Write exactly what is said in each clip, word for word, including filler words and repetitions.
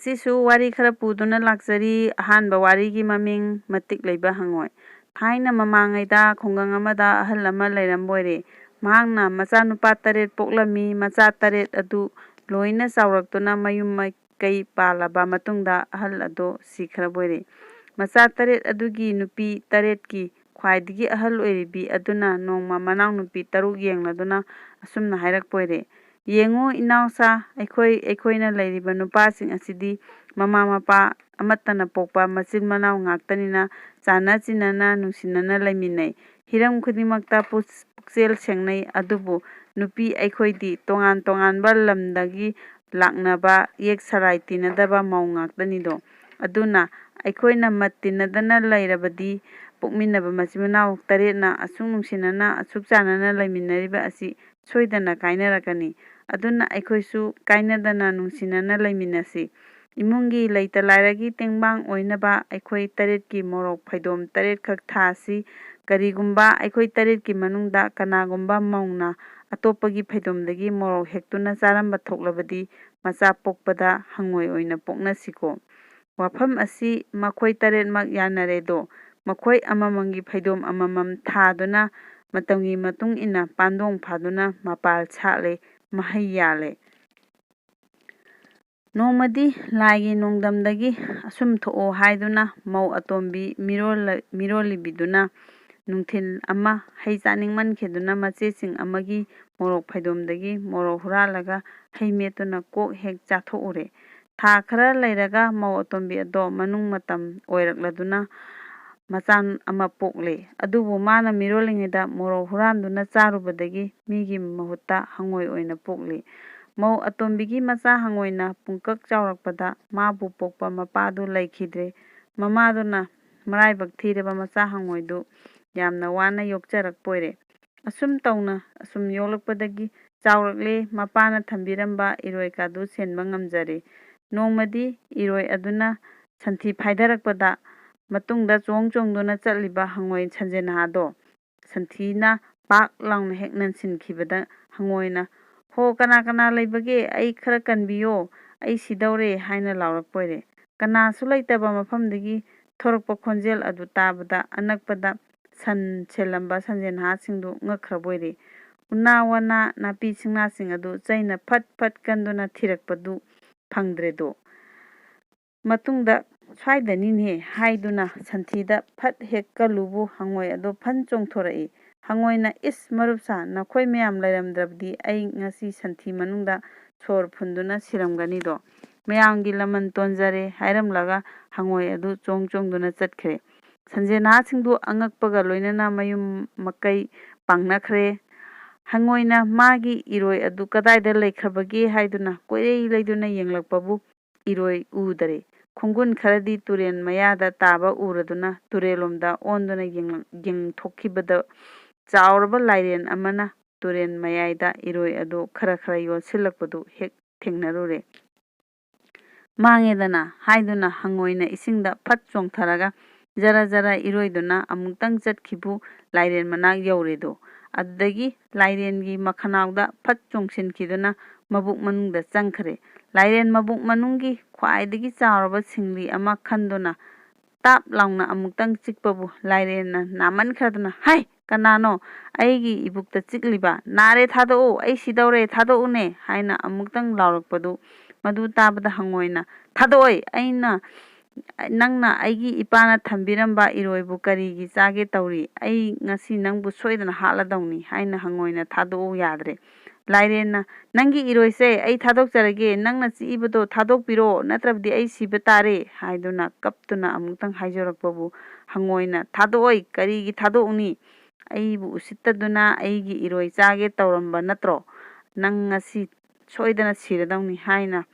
ꯉꯁꯤꯁꯨ ꯋꯥꯔꯤ ꯈꯔ ꯄꯨꯗꯨꯅ ꯂꯥꯛꯆꯔꯤ꯫ ꯑꯍꯥꯟꯕ ꯋꯥꯔꯤꯒꯤ ꯃꯃꯤꯡ ꯃꯇꯤꯛ ꯂꯩꯕ ꯍꯪꯉꯣꯏ꯫ ꯊꯥꯏꯅ ꯃꯃꯥꯡꯉꯩꯗ ꯈꯨꯡꯒꯪ ꯑꯃꯗ ꯑꯍꯜ ꯑꯃ ꯂꯩꯔꯝꯕ ꯑꯣꯏꯔꯦ꯫ ꯃꯍꯥꯛꯅ ꯃꯆꯥꯅꯨꯄꯥ ꯇꯔꯦꯠ ꯄꯣꯛꯂꯝꯃꯤ꯫ ꯃꯆꯥ ꯇꯔꯦꯠ ꯑꯗꯨ ꯂꯣꯏꯅ ꯆꯥꯎꯔꯛꯇꯨꯅ ꯃꯌꯨꯝ ꯃꯀꯩ ꯄꯥꯜꯂꯕ ꯃꯇꯨꯡꯗ ꯑꯍꯜ ꯑꯗꯣ ꯁꯤꯈ꯭ꯔꯕ ꯑꯣꯏꯔꯦ꯫ ꯃꯆꯥ ꯇꯔꯦꯠ ꯑꯗꯨꯒꯤ ꯅꯨꯄꯤ ꯇꯔꯦꯠꯀꯤ ꯈ꯭ꯋꯥꯏꯗꯒꯤ ꯑꯍꯜ ꯑꯣꯏꯔꯤꯕꯤ ꯑꯗꯨꯅ ꯅꯣꯡꯃ ꯃꯅꯥꯎꯅꯨꯄꯤ ꯇꯔꯨꯛ ꯌꯦꯡꯂꯗꯨꯅ ꯑꯁꯨꯝꯅ ꯍꯥꯏꯔꯛꯄ ꯑꯣꯏꯔꯦ, "ꯌꯦꯡꯉꯨ ꯏꯅꯥꯎꯁꯥ, ꯑꯩꯈꯣꯏ, ꯑꯩꯈꯣꯏꯅ ꯂꯩꯔꯤꯕ ꯅꯨꯄꯥꯁꯤꯡ ꯑꯁꯤꯗꯤ ꯃꯃꯥ ꯃꯄꯥ ꯑꯃꯠꯇꯅ ꯄꯣꯛꯄ ꯃꯆꯤꯟ ꯃꯅꯥꯎ ꯉꯥꯛꯇꯅꯤꯅ ꯆꯥꯟꯅ ꯆꯤꯟꯅꯅ ꯅꯨꯡꯁꯤꯅꯅ ꯂꯩꯃꯤꯟꯅꯩ꯫ ꯍꯤꯔꯝ ꯈꯨꯗꯤꯡꯃꯛꯇ ꯄꯨ-, ꯄꯨꯛꯆꯦꯜ ꯁꯦꯡꯅꯩ꯫ ꯑꯗꯨꯕꯨ ꯅꯨꯄꯤ ꯑꯩꯈꯣꯏꯗꯤ ꯇꯣꯉꯥꯟ ꯇꯣꯉꯥꯟꯕ ꯂꯝꯗꯒꯤ ꯂꯥꯛꯅꯕ ꯌꯦꯛ ꯁꯂꯥꯏ ꯇꯤꯟꯅꯗꯕ ꯃꯧ ꯉꯥꯛꯇꯅꯤꯗꯣ꯫ ꯑꯗꯨꯅ ꯑꯩꯈꯣꯏꯅ ꯃꯠ ꯇꯤꯟꯅꯗꯅ ꯂꯩꯔꯕꯗꯤ ꯄꯣꯛꯃꯤꯟꯅꯕ ꯃꯆꯤꯟ ꯃꯅꯥꯎ ꯇꯔꯦꯠꯅ ꯑꯁꯨꯛ ꯅꯨꯡꯁꯤꯅꯅ ꯑꯁꯨꯛ ꯆꯥꯟꯅꯅ ꯂꯩꯃꯤꯟꯅꯔꯤꯕ ꯑꯁꯤ ꯁꯣꯏꯗꯅ ꯀꯥꯏꯅꯔꯛꯀꯅꯤ꯫ ꯑꯗꯨꯅ ꯑꯩꯈꯣꯏꯁꯨ ꯀꯥꯏꯅꯗꯅ ꯅꯨꯡꯁꯤꯅꯅ ꯂꯩꯃꯤꯟꯅꯁꯤ꯫ ꯏꯃꯨꯡꯒꯤ ꯂꯩꯇ ꯂꯥꯏꯔꯒꯤ ꯇꯦꯡꯕꯥꯡ ꯑꯣꯏꯅꯕ ꯑꯩꯈꯣꯏ ꯇꯔꯦꯠꯀꯤ ꯃꯣꯔꯣꯛ ꯐꯩꯗꯣꯝ ꯇꯔꯦꯠꯈꯛ ꯊꯥꯁꯤ꯫ ꯀꯔꯤꯒꯨꯝꯕ ꯑꯩꯈꯣꯏ ꯇꯔꯦꯠꯀꯤ ꯃꯅꯨꯡꯗ ꯀꯅꯥꯒꯨꯝꯕ ꯃꯧꯅ ꯑꯇꯣꯞꯄꯒꯤ ꯐꯩꯗꯣꯝꯗꯒꯤ ꯃꯣꯔꯣꯛ ꯍꯦꯛꯇꯨꯅ ꯆꯥꯔꯝꯕ ꯊꯣꯛꯂꯕꯗꯤ ꯃꯆꯥ ꯄꯣꯛꯄꯗ ꯍꯪꯉꯣꯏ ꯑꯣꯏꯅ ꯄꯣꯛꯅꯁꯤꯀꯣ꯫" ꯋꯥꯐꯝ ꯑꯁꯤ ꯃꯈꯣꯏ ꯇꯔꯦꯠꯃꯛ ꯌꯥꯅꯔꯦꯗꯣ꯫ ꯃꯈꯣꯏ ꯑꯃꯃꯝꯒꯤ ꯐꯩꯗꯣꯝ ꯑꯃꯃꯝ ꯊꯥꯗꯨꯅ ꯃꯇꯝꯒꯤ ꯃꯇꯨꯡ ꯏꯟꯅ ꯄꯥꯟꯗꯣꯡ ꯐꯥꯗꯨꯅ ꯃꯄꯥꯜ ꯁꯥꯠꯂꯦ, ꯃꯍꯩ ꯌꯥꯜꯂꯦ꯫ ꯅꯣꯡꯃꯗꯤ ꯂꯥꯏꯒꯤ ꯅꯣꯡꯗꯝꯗꯒꯤ ꯑꯁꯨꯝ ꯊꯣꯛꯑꯣ ꯍꯥꯏꯗꯨꯅ ꯃꯧ ꯑꯇꯣꯝꯕꯤ ꯃꯤꯔꯣꯜꯂ-, ꯃꯤꯔꯣꯜꯂꯤꯕꯤꯗꯨꯅ ꯅꯨꯡꯊꯤꯜ ꯑꯃ ꯍꯩ ꯆꯥꯅꯤꯡꯃꯟꯈꯤꯗꯨꯅ ꯃꯆꯦꯁꯤꯡ ꯑꯃꯒꯤ ꯃꯣꯔꯣꯛ ꯐꯩꯗꯣꯝꯗꯒꯤ ꯃꯣꯔꯣꯛ ꯍꯨꯔꯥꯜꯂꯒ ꯍꯩ ꯃꯦꯠꯇꯨꯅ ꯀꯣꯛ ꯍꯦꯛ ꯆꯥꯊꯣꯛꯎꯔꯦ꯫ ꯊꯥ ꯈꯔ ꯂꯩꯔꯒ ꯃꯧ ꯑꯇꯣꯝꯕꯤ ꯑꯗꯣ ꯃꯅꯨꯡ ꯃꯇꯝ ꯑꯣꯏꯔꯛꯂꯗꯨꯅ ꯃꯆꯥ ꯑꯃ ꯄꯣꯛꯂꯦ꯫ ꯑꯗꯨꯕꯨ ꯃꯥꯅ ꯃꯤꯔꯣꯜꯂꯤꯉꯩꯗ ꯃꯣꯔꯣꯛ ꯍꯨꯔꯥꯟꯗꯨꯅ ꯆꯥꯔꯨꯕꯗꯒꯤ ꯃꯤꯒꯤ ꯃꯍꯨꯠꯇ ꯍꯪꯉꯣꯏ ꯑꯣꯏꯅ ꯄꯣꯛꯂꯦ꯫ ꯃꯧ ꯑꯇꯣꯝꯕꯤꯒꯤ ꯃꯆꯥ ꯍꯪꯉꯣꯏꯅ ꯄꯨꯡꯀꯛ ꯆꯥꯎꯔꯛꯄꯗ ꯃꯥꯕꯨ ꯄꯣꯛꯄ ꯃꯄꯥꯗꯨ ꯂꯩꯈꯤꯗ꯭ꯔꯦ꯫ ꯃꯃꯥꯗꯨꯅ ꯃꯔꯥꯏꯕꯛ ꯊꯤꯔꯕ ꯃꯆꯥ ꯍꯪꯉꯣꯏꯗꯨ ꯌꯥꯝꯅ ꯋꯥꯅ ꯌꯣꯛꯆꯔꯛꯄ ꯑꯣꯏꯔꯦ꯫ ꯑꯁꯨꯝ ꯇꯧꯅ ꯑꯁꯨꯝ ꯌꯣꯛꯂꯛꯄꯗꯒꯤ ꯆꯥꯎꯔꯛꯂꯦ꯫ ꯃꯄꯥꯅ ꯊꯝꯕꯤꯔꯝꯕ ꯏꯔꯣꯏ ꯀꯥꯗꯨ ꯁꯦꯟꯕ ꯉꯝꯖꯔꯦ꯫ ꯅꯣꯡꯃꯗꯤ ꯏꯔꯣꯏ ꯑꯗꯨꯅ ꯁꯟꯊꯤ ꯐꯥꯏꯗꯔꯛꯄꯗ ꯃꯇꯨꯡꯗ ꯆꯣꯡ ꯆꯣꯡꯗꯨꯅ ꯆꯠꯂꯤꯕ ꯍꯪꯉꯣꯏ ꯁꯟꯖꯦꯟꯍꯥꯗꯣ ꯁꯟꯊꯤꯅ ꯄꯥꯛ ꯂꯥꯎꯅ ꯍꯦꯛ ꯅꯟꯁꯤꯟꯈꯤꯕꯗ ꯍꯪꯉꯣꯏꯅ, "ꯍꯣ, ꯀꯅꯥ ꯀꯅꯥ ꯂꯩꯕꯒꯦ? ꯑꯩ ꯈꯔ ꯀꯟꯕꯤꯌꯣ, "ꯑꯩ ꯁꯤꯗꯧꯔꯦ" ꯍꯥꯏꯅ ꯂꯥꯎꯔꯛꯄ ꯑꯣꯏꯔꯦ꯫ ꯀꯅꯥꯁꯨ ꯂꯩꯇꯕ ꯃꯐꯝꯗꯒꯤ ꯊꯣꯔꯛꯄ ꯈꯣꯟꯖꯦꯜ ꯑꯗꯨ ꯇꯥꯕꯗ ꯑꯅꯛꯄꯗ ꯁꯟ ꯁꯦꯜꯂꯝꯕ ꯁꯟꯖꯦꯟ ꯅꯍꯥꯁꯤꯡꯗꯨ ꯉꯛꯈ꯭ꯔꯕ ꯑꯣꯏꯔꯦ꯫ ꯎꯅꯥ ꯋꯥꯅꯥ ꯅꯥꯄꯤ ꯁꯤꯡꯅꯥꯁꯤꯡ ꯑꯗꯨ ꯆꯩꯅ ꯐꯠ ꯐꯠ ꯀꯟꯗꯨꯅ ꯊꯤꯔꯛꯄꯗꯨ ꯐꯪꯗ꯭ꯔꯦꯗꯣ꯫ ꯃꯇꯨꯡꯗ "ꯁ꯭ꯋꯥꯏꯗꯅꯤꯅꯦ" ꯍꯥꯏꯗꯨꯅ ꯁꯟꯊꯤꯗ ꯐꯠ ꯍꯦꯛ ꯀꯜꯂꯨꯕꯨ ꯍꯪꯉꯣꯏ ꯑꯗꯨ ꯐꯟ ꯆꯣꯡꯊꯣꯔꯛꯏ꯫ ꯍꯪꯉꯣꯏꯅ, "ꯏꯁ ꯃꯔꯨꯞꯁꯥ, ꯅꯈꯣꯏ ꯃꯌꯥꯝ ꯂꯩꯔꯝꯗ꯭ꯔꯕꯗꯤ ꯑꯩ ꯉꯁꯤ ꯁꯟꯊꯤ ꯃꯅꯨꯡꯗ ꯁꯣꯔ ꯐꯨꯟꯗꯨꯅ ꯁꯤꯔꯝꯒꯅꯤꯗꯣ꯫ ꯃꯌꯥꯝꯒꯤ ꯂꯃꯟ ꯇꯣꯟꯖꯔꯦ" ꯍꯥꯏꯔꯝꯂꯒ ꯍꯪꯉꯣꯏ ꯑꯗꯨ ꯆꯣꯡ ꯆꯣꯡꯗꯨꯅ ꯆꯠꯈ꯭ꯔꯦ꯫ ꯁꯟꯖꯦꯟꯅꯥꯁꯤꯡꯗꯨ ꯑꯉꯛꯄꯒ ꯂꯣꯏꯅꯅ ꯃꯌꯨꯝ ꯃꯀꯩ ꯄꯥꯡꯅꯈ꯭ꯔꯦ꯫ ꯍꯪꯉꯣꯏꯅ ꯃꯥꯒꯤ ꯏꯔꯣꯏ ꯑꯗꯨ ꯀꯗꯥꯏꯗ ꯂꯩꯈ꯭ꯔꯕꯒꯦ ꯍꯥꯏꯗꯨꯅ ꯀꯣꯏꯔꯩ ꯂꯩꯗꯨꯅ ꯌꯦꯡꯂꯛꯄꯕꯨ ꯏꯔꯣꯏ ꯎꯗꯔꯦ꯫ ꯈꯣꯡꯒꯨꯟ ꯈꯔꯗꯤ ꯇꯨꯔꯦꯟ ꯃꯌꯥꯗ ꯇꯥꯕ ꯎꯔꯗꯨꯅ ꯇꯨꯔꯦꯜꯂꯣꯝꯗ ꯑꯣꯟꯗꯨꯅ ꯌꯦꯡꯂꯛ-, ꯌꯦꯡꯊꯣꯛꯈꯤꯕꯗ ꯆꯥꯎꯔꯕ ꯂꯥꯏꯔꯦꯟ ꯑꯃꯅ ꯇꯨꯔꯦꯟ ꯃꯌꯥꯏꯗ ꯏꯔꯣꯏ ꯑꯗꯨ ꯈꯔ ꯈꯔ ꯌꯣꯠꯁꯤꯜꯂꯛꯄꯗꯨ ꯍꯦꯛ ꯊꯦꯡꯅꯔꯨꯔꯦ꯫ "ꯃꯥꯡꯉꯦꯗꯅ" ꯍꯥꯏꯗꯨꯅ ꯍꯪꯉꯣꯏꯅ ꯏꯁꯤꯡꯗ ꯐꯠ ꯆꯣꯡꯊꯔꯒ ꯖꯔ ꯖꯔ ꯏꯔꯣꯏꯗꯨꯅ ꯑꯃꯨꯛꯇꯪ ꯆꯠꯈꯤꯕꯨ ꯂꯥꯏꯔꯦꯟ ꯃꯅꯥꯛ ꯌꯧꯔꯦꯗꯣ꯫ ꯑꯗꯨꯗꯒꯤ ꯂꯥꯏꯔꯦꯟꯒꯤ ꯃꯈꯅꯥꯎꯗ ꯐꯠ ꯆꯣꯡꯁꯤꯟꯈꯤꯗꯨꯅ ꯃꯕꯨꯛ ꯃꯅꯨꯡꯗ ꯆꯪꯈ꯭ꯔꯦ꯫ ꯂꯥꯏꯔꯦꯟ ꯃꯕꯨꯛ ꯃꯅꯨꯡꯒꯤ ꯈ꯭ꯋꯥꯏꯗꯒꯤ ꯆꯥꯎꯔꯕ ꯁꯤꯡꯂꯤ ꯑꯃ ꯈꯟꯗꯨꯅ ꯇꯥꯞ ꯂꯥꯎꯅ ꯑꯃꯨꯛꯇꯪ ꯆꯤꯛꯄꯕꯨ ꯂꯥꯏꯔꯦꯟꯅ ꯅꯥꯃꯟꯈ꯭ꯔꯗꯨꯅ, "ꯍꯥꯏ! ꯀꯅꯥꯅꯣ ꯑꯩꯒꯤ ꯏꯕꯨꯛꯇ ꯆꯤꯛꯂꯤꯕ? ꯅꯥꯔꯦ, ꯊꯥꯗꯣꯛꯎ, ꯑꯩ ꯁꯤꯗꯧꯔꯦ, ꯊꯥꯗꯣꯛꯎꯅꯦ" ꯍꯥꯏꯅ ꯑꯃꯨꯛꯇꯪ ꯂꯥꯎꯔꯛꯄꯗꯨ, ꯃꯗꯨ ꯇꯥꯕꯗ ꯍꯪꯉꯣꯏꯅ, "ꯊꯥꯗꯣꯛꯑꯣꯏ, ꯑꯩꯅ, ꯅꯪꯅ ꯑꯩꯒꯤ ꯏꯄꯥꯅ ꯊꯝꯕꯤꯔꯝꯕ ꯏꯔꯣꯏꯕꯨ ꯀꯔꯤꯒꯤ ꯆꯥꯒꯦ ꯇꯧꯔꯤ? ꯑꯩ ꯉꯁꯤ ꯅꯪꯕꯨ ꯁꯣꯏꯗꯅ ꯍꯥꯠꯂꯗꯧꯅꯤ" ꯍꯥꯏꯅ ꯍꯪꯉꯣꯏꯅ ꯊꯥꯗꯣꯛꯎ ꯌꯥꯗ꯭ꯔꯦ꯫ ꯂꯥꯏꯔꯦꯟꯅ, "ꯅꯪꯒꯤ ꯏꯔꯣꯏꯁꯦ ꯑꯩ ꯊꯥꯗꯣꯛꯆꯔꯒꯦ, ꯅꯪꯅ ꯆꯤꯛꯏꯕꯗꯣ ꯊꯥꯗꯣꯛꯄꯤꯔꯣ, ꯅꯠꯇ꯭ꯔꯕꯗꯤ ꯑꯩ ꯁꯤꯕ ꯇꯥꯔꯦ" ꯍꯥꯏꯗꯨꯅ ꯀꯞꯇꯨꯅ ꯑꯃꯨꯛꯇꯪ ꯍꯥꯏꯖꯔꯛꯄꯕꯨ ꯍꯪꯉꯣꯏꯅ, "ꯊꯥꯗꯣꯛꯑꯣꯏ, ꯀꯔꯤꯒꯤ ꯊꯥꯗꯣꯛꯎꯅꯤ? ꯑꯩꯕꯨ ꯎꯁꯤꯠꯇꯗꯨꯅ ꯑꯩꯒꯤ ꯏꯔꯣꯏ ꯆꯥꯒꯦ ꯇꯧꯔꯝꯕ ꯅꯠꯇ꯭ꯔꯣ? ꯅꯪ ꯉꯁꯤ ꯁꯣꯏꯗꯅ ꯁꯤꯔꯗꯧꯅꯤ" ꯍꯥꯏꯅ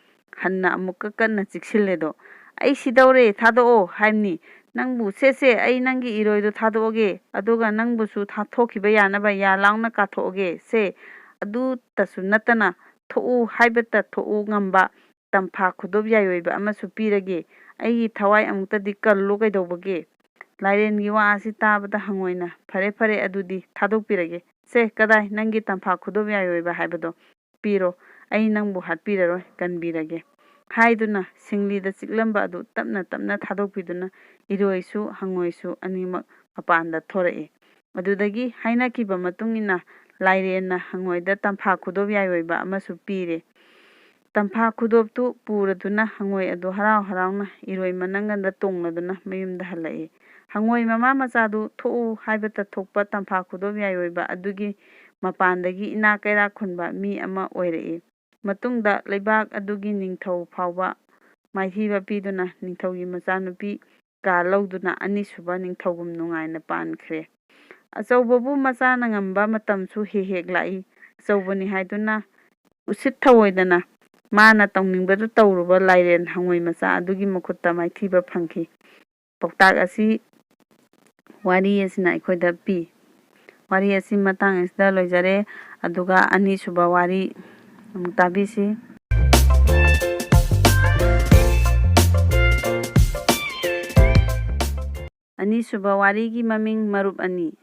ꯍꯟꯅ ꯑꯃꯨꯛꯀ ꯀꯟꯅ ꯆꯤꯛꯁꯤꯜꯂꯦꯗꯣ꯫ "ꯑꯩ ꯁꯤꯗꯧꯔꯦ, ꯊꯥꯗꯣꯛꯑꯣ" ꯍꯥꯏꯕꯅꯤ꯫ "ꯅꯪꯕꯨ, ꯁꯦ, ꯁꯦ, ꯑꯩ ꯅꯪꯒꯤ ꯏꯔꯣꯏꯗꯣ ꯊꯥꯗꯣꯛꯑꯒꯦ, ꯑꯗꯨꯒ ꯅꯪꯕꯨꯁꯨ ꯊꯥ-, ꯊꯣꯛꯈꯤꯕ ꯌꯥꯅꯕ ꯌꯥ ꯂꯥꯎꯅ ꯀꯥꯊꯣꯛꯑꯒꯦ, ꯁꯦ, ꯑꯗꯨꯇꯁꯨ ꯅꯠꯇꯅ ꯊꯣꯛꯎ ꯍꯥꯏꯕꯇ ꯊꯣꯛꯎ ꯉꯝꯕ ꯇꯝꯐꯥ ꯈꯨꯗꯣꯞ ꯌꯥꯏꯑꯣꯏꯕ ꯑꯃꯁꯨ ꯄꯤꯔꯒꯦ꯫ ꯑꯩꯒꯤ ꯊꯋꯥꯏ ꯑꯃꯨꯛꯇꯗꯤ ꯀꯜꯂꯨ ꯀꯩꯗꯧꯕꯒꯦ?" ꯂꯥꯏꯔꯦꯟꯒꯤ ꯋꯥ ꯑꯁꯤ ꯇꯥꯕꯗ ꯍꯪꯉꯣꯏꯅ, "ꯐꯔꯦ, ꯐꯔꯦ, ꯑꯗꯨꯗꯤ ꯊꯥꯗꯣꯛꯄꯤꯔꯒꯦ꯫ ꯁꯦ, ꯀꯗꯥꯏ ꯅꯪꯒꯤ ꯇꯝꯐꯥ ꯈꯨꯗꯣꯞ ꯌꯥꯏꯑꯣꯏꯕ ꯍꯥꯏꯕꯗꯣ? ꯄꯤꯔꯣ, ꯑꯩ ꯅꯪꯕꯨ ꯍꯥꯠꯄꯤꯔꯔꯣꯏ, ꯀꯟꯕꯤꯔꯒꯦ" ꯍꯥꯏꯗꯨꯅ ꯁꯤꯡꯂꯤꯗ ꯆꯤꯛꯂꯝꯕ ꯑꯗꯨ ꯇꯞꯅ ꯇꯞꯅ ꯊꯥꯗꯣꯛꯄꯤꯗꯨꯅ ꯏꯔꯣꯏꯁꯨ ꯍꯪꯉꯣꯏꯁꯨ ꯑꯅꯤꯃꯛ ꯃꯄꯥꯟꯗ ꯊꯣꯔꯛꯏ꯫ ꯑꯗꯨꯗꯒꯤ ꯍꯥꯏꯅꯈꯤꯕ ꯃꯇꯨꯡ ꯏꯟꯅ ꯂꯥꯏꯔꯦꯟꯅ ꯍꯪꯉꯣꯏꯗ ꯇꯝꯐꯥ ꯈꯨꯗꯣꯞ ꯌꯥꯏ ꯑꯣꯏꯕ ꯑꯃꯁꯨ ꯄꯤꯔꯦ꯫ ꯇꯝꯐꯥ ꯈꯨꯗꯣꯞꯇꯨ ꯄꯨꯔꯗꯨꯅ ꯍꯪꯉꯣꯏ ꯑꯗꯨ ꯍꯔꯥꯎ ꯍꯔꯥꯎꯅ ꯏꯔꯣꯏ ꯃꯅꯪꯒꯟꯗ ꯇꯣꯡꯂꯗꯨꯅ ꯃꯌꯨꯝꯗ ꯍꯜꯂꯛꯏ꯫ ꯍꯪꯉꯣꯏ ꯃꯃꯥ ꯃꯆꯥꯗꯨ ꯊꯣꯛꯎ ꯍꯥꯏꯕꯇ ꯊꯣꯛꯄ ꯇꯝꯐꯥ ꯈꯨꯗꯣꯞ ꯌꯥꯏ ꯑꯣꯏꯕ ꯑꯗꯨꯒꯤ ꯃꯄꯥꯟꯗꯒꯤ ꯏꯅꯥꯛ ꯀꯩꯔꯥꯛ ꯈꯨꯟꯕ ꯃꯤ ꯑꯃ ꯑꯣꯏꯔꯛꯏ꯫ ꯃꯇꯨꯡꯗ ꯂꯩꯕꯥꯛ ꯑꯗꯨꯒꯤ ꯅꯤꯡꯊꯧ ꯐꯥꯎꯕ ꯃꯥꯏꯊꯤꯕ ꯄꯤꯗꯨꯅ ꯅꯤꯡꯊꯧꯒꯤ ꯃꯆꯥꯅꯨꯄꯤ ꯀꯥ ꯂꯧꯗꯨꯅ ꯑꯅꯤꯁꯨꯕ ꯅꯤꯡꯊꯧꯒꯨꯝ ꯅꯨꯡꯉꯥꯏꯅ ꯄꯥꯟꯈ꯭ꯔꯦ꯫ ꯑꯆꯧꯕꯕꯨ ꯃꯆꯥꯅ ꯉꯝꯕ ꯃꯇꯝꯁꯨ ꯍꯦꯛ ꯍꯦꯛ ꯂꯥꯛꯏ꯫ ꯑꯆꯧꯕꯅꯤ ꯍꯥꯏꯗꯨꯅ ꯎꯁꯤꯠ ꯊꯑꯣꯏꯗꯅ ꯃꯥꯅ ꯇꯧꯅꯤꯡꯕꯗꯨ ꯇꯧꯔꯨꯕ ꯂꯥꯏꯔꯦꯟ ꯍꯪꯉꯣꯏ ꯃꯆꯥ ꯑꯗꯨꯒꯤ ꯃꯈꯨꯠꯇ ꯃꯥꯏꯊꯤꯕ ꯐꯪꯈꯤ꯫ ꯄꯥꯎꯇꯥꯛ ꯑꯁꯤ ꯋꯥꯔꯤ ꯑꯁꯤꯅ ꯑꯩꯈꯣꯏꯗ ꯄꯤ꯫ ꯋꯥꯔꯤ ꯑꯁꯤ ꯃꯇꯥꯡ ꯑꯁꯤꯗ ꯂꯣꯏꯖꯔꯦ꯫ ꯑꯗꯨꯒ ꯑꯅꯤꯁꯨꯕ ꯋꯥꯔꯤ ꯑꯃꯨꯛ ꯇꯥꯕꯤꯁꯤ꯫ ꯑꯅꯤꯁꯨꯕ ꯋꯥꯔꯤꯒꯤ ꯃꯃꯤꯡ ꯃꯔꯨꯞ ꯑꯅꯤ꯫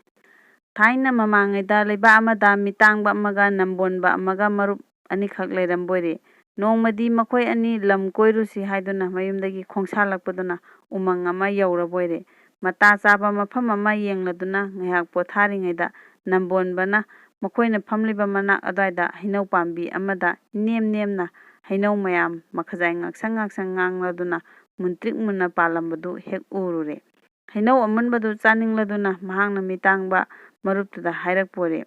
ꯊꯥꯏꯅ ꯃꯃꯥꯡꯉꯩꯗ ꯂꯩꯕꯥꯛ ꯑꯃꯗ ꯃꯤꯇꯥꯡꯕ ꯑꯃꯒ ꯅꯝꯕꯣꯟꯕ ꯑꯃꯒ ꯃꯔꯨꯞ ꯑꯅꯤꯈꯛ ꯂꯩꯔꯝꯕꯣꯏꯔꯦ꯫ ꯅꯣꯡꯃꯗꯤ ꯃꯈꯣꯏ ꯑꯅꯤ ꯂꯝ ꯀꯣꯏꯔꯨꯁꯤ ꯍꯥꯏꯗꯨꯅ ꯃꯌꯨꯝꯗꯒꯤ ꯈꯣꯡꯁꯥꯜꯂꯛꯄꯗꯨꯅ ꯎꯃꯪ ꯑꯃ ꯌꯧꯔꯕꯣꯏꯔꯦ꯫ ꯃꯇꯥ ꯆꯥꯕ ꯃꯐꯝ ꯑꯃ ꯌꯦꯡꯂꯗꯨꯅ ꯉꯥꯏꯍꯥꯛ ꯄꯣꯊꯥꯔꯤꯉꯩꯗ ꯅꯝꯕꯣꯟꯕꯅ ꯃꯈꯣꯏꯅ ꯐꯝꯂꯤꯕ ꯃꯅꯥꯛ ꯑꯗꯨꯋꯥꯏꯗ ꯍꯩꯅꯧ ꯄꯥꯝꯕꯤ ꯑꯃꯗ ꯏꯅꯦꯝ ꯅꯦꯝꯅ ꯍꯩꯅꯧ ꯃꯌꯥꯝ ꯃꯈꯖꯥꯏ ꯉꯥꯛꯁꯪ ꯉꯥꯛꯁꯪ ꯉꯥꯡꯂꯗꯨꯅ ꯃꯨꯟꯇ꯭ꯔꯤꯛ ꯃꯨꯟꯅ ꯄꯥꯜꯂꯝꯕꯗꯨ ꯍꯦꯛ ꯎꯔꯨꯔꯦ꯫ ꯍꯩꯅꯧ ꯑꯃꯨꯟꯕꯗꯨ ꯆꯥꯅꯤꯡꯂꯗꯨꯅ ꯃꯍꯥꯛꯅ ꯃꯤꯇꯥꯡꯕ ꯃꯔꯨꯞꯇꯨꯗ ꯍꯥꯏꯔꯛꯄꯣꯔꯦ,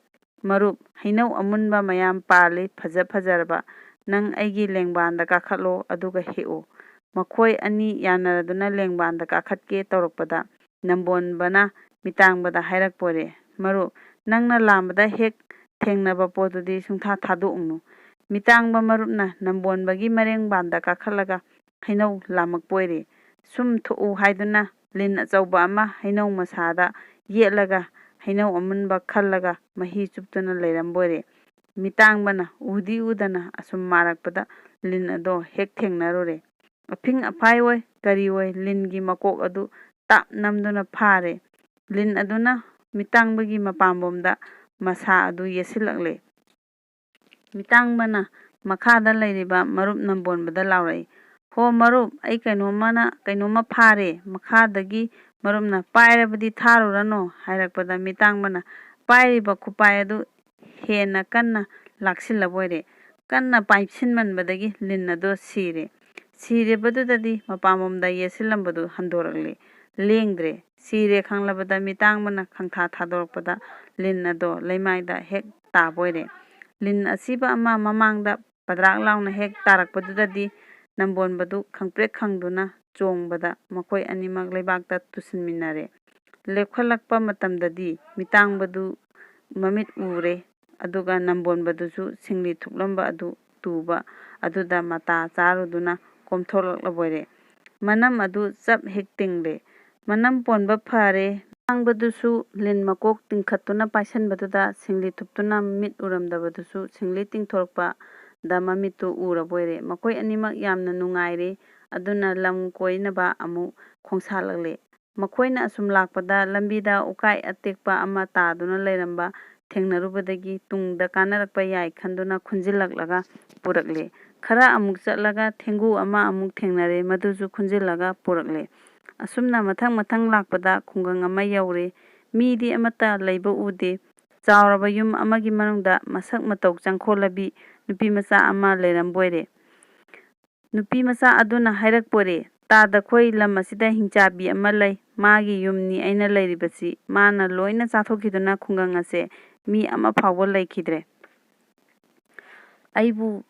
"ꯃꯔꯨꯞ, ꯍꯩꯅꯧ ꯑꯃꯨꯟꯕ ꯃꯌꯥꯝ ꯄꯥꯜꯂꯤ, ꯐꯖ ꯐꯖꯔꯕ꯫ ꯅꯪ ꯑꯩꯒꯤ ꯂꯦꯡꯕꯥꯟꯗ ꯀꯥꯈꯠꯂꯣ, ꯑꯗꯨꯒ ꯍꯦꯛꯎ꯫" ꯃꯈꯣꯏ ꯑꯅꯤ ꯌꯥꯅꯔꯗꯨꯅ ꯂꯦꯡꯕꯥꯟꯗ ꯀꯥꯈꯠꯀꯦ ꯇꯧꯔꯛꯄꯗ ꯅꯝꯕꯣꯟꯕꯅ ꯃꯤꯇꯥꯡꯕꯗ ꯍꯥꯏꯔꯛꯄꯣꯔꯦ, "ꯃꯔꯨꯞ, ꯅꯪꯅ ꯂꯥꯝꯕꯗ ꯍꯦꯛ ꯊꯦꯡꯅꯕ ꯄꯣꯠꯇꯨꯗꯤ ꯁꯨꯡꯊꯥ ꯊꯥꯗꯣꯛꯎꯅꯨ꯫" ꯃꯤꯇꯥꯡꯕ ꯃꯔꯨꯞꯅ ꯅꯝꯕꯣꯟꯕꯒꯤ ꯃꯔꯦꯡꯕꯥꯟꯗ ꯀꯥꯈꯠꯂꯒ ꯍꯩꯅꯧ ꯂꯥꯝꯃꯛꯄꯣꯏꯔꯦ꯫ ꯁꯨꯝ ꯊꯣꯛꯎ ꯍꯥꯏꯗꯨꯅ ꯂꯤꯟ ꯑꯆꯧꯕ ꯑꯃ ꯍꯩꯅꯧ ꯃꯁꯥꯗ ꯌꯦꯠꯂꯒ ꯍꯩꯅꯧ ꯑꯃꯨꯟꯕ ꯈꯜꯂꯒ ꯃꯍꯤ ꯆꯨꯞꯇꯨꯅ ꯂꯩꯔꯝꯕꯣꯏꯔꯦ꯫ ꯃꯤꯇꯥꯡꯕꯅ ꯎꯗꯤ ꯎꯗꯅ ꯑꯁꯨꯝ ꯃꯥꯔꯛꯄꯗ ꯂꯤꯟ ꯑꯗꯣ ꯍꯦꯛ ꯊꯦꯡꯅꯔꯨꯔꯦ꯫ ꯑꯐꯤꯡ ꯑꯐꯥꯏ ꯑꯣꯏ ꯀꯔꯤ ꯑꯣꯏ ꯂꯤꯟꯒꯤ ꯃꯀꯣꯛ ꯑꯗꯨ ꯇꯥꯞ ꯅꯝꯗꯨꯅ ꯐꯥꯔꯦ꯫ ꯂꯤꯟ ꯑꯗꯨꯅ ꯃꯤꯇꯥꯡꯕꯒꯤ ꯃꯄꯥꯝꯕꯣꯝꯗ ꯃꯁꯥ ꯑꯗꯨ ꯌꯦꯠꯁꯤꯜꯂꯛꯂꯦ꯫ ꯃꯤꯇꯥꯡꯕꯅ ꯃꯈꯥꯗ ꯂꯩꯔꯤꯕ ꯃꯔꯨꯞ ꯅꯝꯕꯣꯟꯕꯗ ꯂꯥꯎꯔꯛꯏ, "ꯍꯣ ꯃꯔꯨꯞ, ꯑꯩ ꯀꯩꯅꯣꯝꯃꯅ, ꯀꯩꯅꯣꯝꯃ ꯐꯥꯔꯦ!" ꯃꯈꯥꯗꯒꯤ ꯃꯔꯨꯞꯅ, "ꯄꯥꯏꯔꯕꯗꯤ ꯊꯥꯔꯨꯔꯅꯨ" ꯍꯥꯏꯔꯛꯄꯗ ꯃꯤꯇꯥꯡꯕꯅ ꯄꯥꯏꯔꯤꯕ ꯈꯨꯄꯥꯏ ꯑꯗꯨ ꯍꯦꯟꯅ ꯀꯟꯅ ꯂꯥꯛꯁꯤꯜꯂꯕ ꯑꯣꯏꯔꯦ꯫ ꯀꯟꯅ ꯄꯥꯏꯁꯤꯟꯃꯟꯕꯗꯒꯤ ꯂꯤꯟ ꯑꯗꯨ ꯁꯤꯔꯦ꯫ ꯁꯤꯔꯤꯕꯗꯨꯗꯗꯤ ꯃꯄꯥꯝꯕꯣꯝꯗ ꯌꯦꯠꯁꯤꯜꯂꯝꯕꯗꯨ ꯍꯟꯗꯣꯔꯛꯂꯦ꯫ ꯂꯦꯡꯗ꯭ꯔꯦ꯫ ꯁꯤꯔꯦ ꯈꯪꯂꯕꯗ ꯃꯤꯇꯥꯡꯕꯅ ꯈꯪꯊꯥ ꯊꯥꯗꯣꯔꯛꯄꯗ ꯂꯤꯟ ꯑꯗꯣ ꯂꯩꯃꯥꯏꯗ ꯍꯦꯛ ꯇꯥꯕ ꯑꯣꯏꯔꯦ꯫ ꯂꯤꯟ ꯑꯁꯤꯕ ꯑꯃ ꯃꯃꯥꯡꯗ ꯄꯗ꯭ꯔꯥꯛ ꯂꯥꯎꯅ ꯍꯦꯛ ꯇꯥꯔꯛꯄꯗꯨꯗꯗꯤ ꯅꯝꯕꯣꯟꯕꯗꯨ ꯈꯪꯄ꯭ꯔꯦꯛ ꯈꯪꯗꯨꯅ ꯆꯣꯡꯕꯗ ꯃꯈꯣꯏ ꯑꯅꯤꯃꯛ ꯂꯩꯕꯥꯛꯇ ꯇꯨꯁꯤꯟꯃꯤꯟꯅꯔꯦ꯫ ꯂꯦꯞꯈꯠꯂꯛꯄ ꯃꯇꯝꯗꯗꯤ ꯃꯤꯇꯥꯡꯕꯗꯨ ꯃꯃꯤꯠ ꯎꯔꯦ, ꯑꯗꯨꯒ ꯅꯝꯕꯣꯟꯕꯗꯨꯁꯨ ꯁꯤꯡꯂꯤ ꯊꯨꯞꯂꯝꯕ ꯑꯗꯨ ꯇꯨꯕ ꯑꯗꯨꯗ ꯃꯇꯥ ꯆꯥꯔꯨꯗꯨꯅ ꯀꯣꯝꯊꯣꯛꯂꯛꯂꯕ ꯑꯣꯏꯔꯦ꯫ ꯃꯅꯝ ꯑꯗꯨ ꯆꯞ ꯍꯦꯛ ꯇꯤꯡꯂꯦ꯫ ꯃꯅꯝ ꯄꯣꯟꯕ ꯐꯔꯦ꯫ ꯃꯤꯇꯥꯡꯕꯗꯨꯁꯨ ꯂꯤꯟ ꯃꯀꯣꯛ ꯇꯤꯡꯈꯠꯇꯨꯅ ꯄꯥꯏꯁꯟꯕꯗꯨꯗ ꯁꯤꯡꯂꯤ ꯊꯨꯞꯇꯨꯅ ꯃꯤꯠ ꯎꯔꯝꯗꯕꯗꯨꯁꯨ ꯁꯤꯡꯂꯤ ꯇꯤꯡꯊꯣꯔꯛꯄꯗ ꯃꯃꯤꯠꯇꯨ ꯎꯔꯕ ꯑꯣꯏꯔꯦ꯫ ꯃꯈꯣꯏ ꯑꯅꯤꯃꯛ ꯌꯥꯝꯅ ꯅꯨꯡꯉꯥꯏꯔꯦ꯫ ꯑꯗꯨꯅ ꯂꯝ ꯀꯣꯏꯅꯕ ꯑꯃꯨꯛ ꯈꯣꯡꯁꯥꯜꯂꯛꯂꯦ꯫ ꯃꯈꯣꯏꯅ ꯑꯁꯨꯝ ꯂꯥꯛꯄꯗ ꯂꯝꯕꯤꯗ ꯎꯀꯥꯏ ꯑꯇꯦꯛꯄ ꯑꯃ ꯇꯥꯗꯨꯅ ꯂꯩꯔꯝꯕ ꯊꯦꯡꯅꯔꯨꯕꯗꯒꯤ ꯇꯨꯡꯗ ꯀꯥꯟꯅꯔꯛꯄ ꯌꯥꯏ ꯈꯟꯗꯨꯅ ꯈꯨꯟꯖꯤꯜꯂꯛꯂꯒ ꯄꯨꯔꯛꯂꯦ꯫ ꯈꯔ ꯑꯃꯨꯛ ꯆꯠꯂꯒ ꯊꯦꯡꯒꯨ ꯑꯃ ꯑꯃꯨꯛ ꯊꯦꯡꯅꯔꯦ, ꯃꯗꯨꯁꯨ ꯈꯨꯟꯖꯤꯜꯂꯒ ꯄꯨꯔꯛꯂꯦ꯫ ꯑꯁꯨꯝꯅ ꯃꯊꯪ ꯃꯊꯪ ꯂꯥꯛꯄꯗ ꯈꯨꯡꯒꯪ ꯑꯃ ꯌꯧꯔꯦ꯫ ꯃꯤꯗꯤ ꯑꯃꯠꯇ ꯂꯩꯕ ꯎꯗꯦ꯫ ꯆꯥꯎꯔꯕ ꯌꯨꯝ ꯑꯃꯒꯤ ꯃꯅꯨꯡꯗ ꯃꯁꯛ ꯃꯇꯧ ꯆꯪꯈꯣꯜꯂꯕꯤ ꯅꯨꯄꯤ ꯃꯆꯥ ꯑꯃ ꯂꯩꯔꯝꯕꯣꯏꯔꯦ꯫ ꯅꯨꯄꯤ ꯃꯆꯥ ꯑꯗꯨꯅ ꯍꯥꯏꯔꯛꯄꯣꯔꯦ, "ꯇꯥꯗ, ꯑꯩꯈꯣꯏ ꯂꯝ ꯑꯁꯤꯗ ꯍꯤꯡꯆꯥꯕꯤ ꯑꯃ ꯂꯩ꯫ ꯃꯥꯒꯤ ꯌꯨꯝꯅꯤ ꯑꯩꯅ ꯂꯩꯔꯤꯕꯁꯤ꯫ ꯃꯥꯅ ꯂꯣꯏꯅ ꯆꯥꯊꯣꯛꯈꯤꯗꯨꯅ ꯈꯨꯡꯒꯪ ꯑꯁꯦ ꯃꯤ ꯑꯃ ꯐꯥꯎꯕ ꯂꯩꯈꯤꯗ꯭ꯔꯦ꯫ ꯑꯩꯕꯨ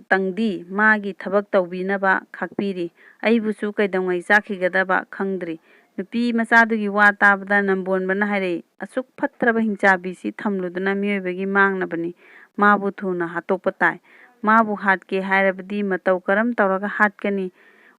ꯇꯪꯗꯤ ꯃꯥꯒꯤ ꯊꯕꯛ ꯇꯧꯕꯤꯅꯕ ꯈꯥꯛꯄꯤꯔꯤ꯫ ꯑꯩꯕꯨꯁꯨ ꯀꯩꯗꯧꯉꯩ ꯆꯥꯈꯤꯒꯗꯕ ꯈꯪꯗ꯭ꯔꯤ꯫" ꯅꯨꯄꯤ ꯃꯆꯥꯗꯨꯒꯤ ꯋꯥ ꯇꯥꯕꯗ ꯅꯝꯕꯣꯟꯕꯅ ꯍꯥꯏꯔꯛꯏ, "ꯑꯁꯨꯛ ꯐꯠꯇ꯭ꯔꯕ ꯍꯤꯡꯆꯥꯕꯤꯁꯤ ꯊꯝꯂꯨꯗꯨꯅ ꯃꯤꯑꯣꯏꯕꯒꯤ ꯃꯥꯡꯅꯕꯅꯤ꯫ ꯃꯥꯕꯨ ꯊꯨꯅ ꯍꯥꯠꯇꯣꯛꯄ ꯇꯥꯏ꯫ ꯃꯥꯕꯨ ꯍꯥꯠꯀꯦ ꯍꯥꯏꯔꯕꯗꯤ ꯃꯇꯧ ꯀꯔꯝ ꯇꯧꯔꯒ ꯍꯥꯠꯀꯅꯤ?"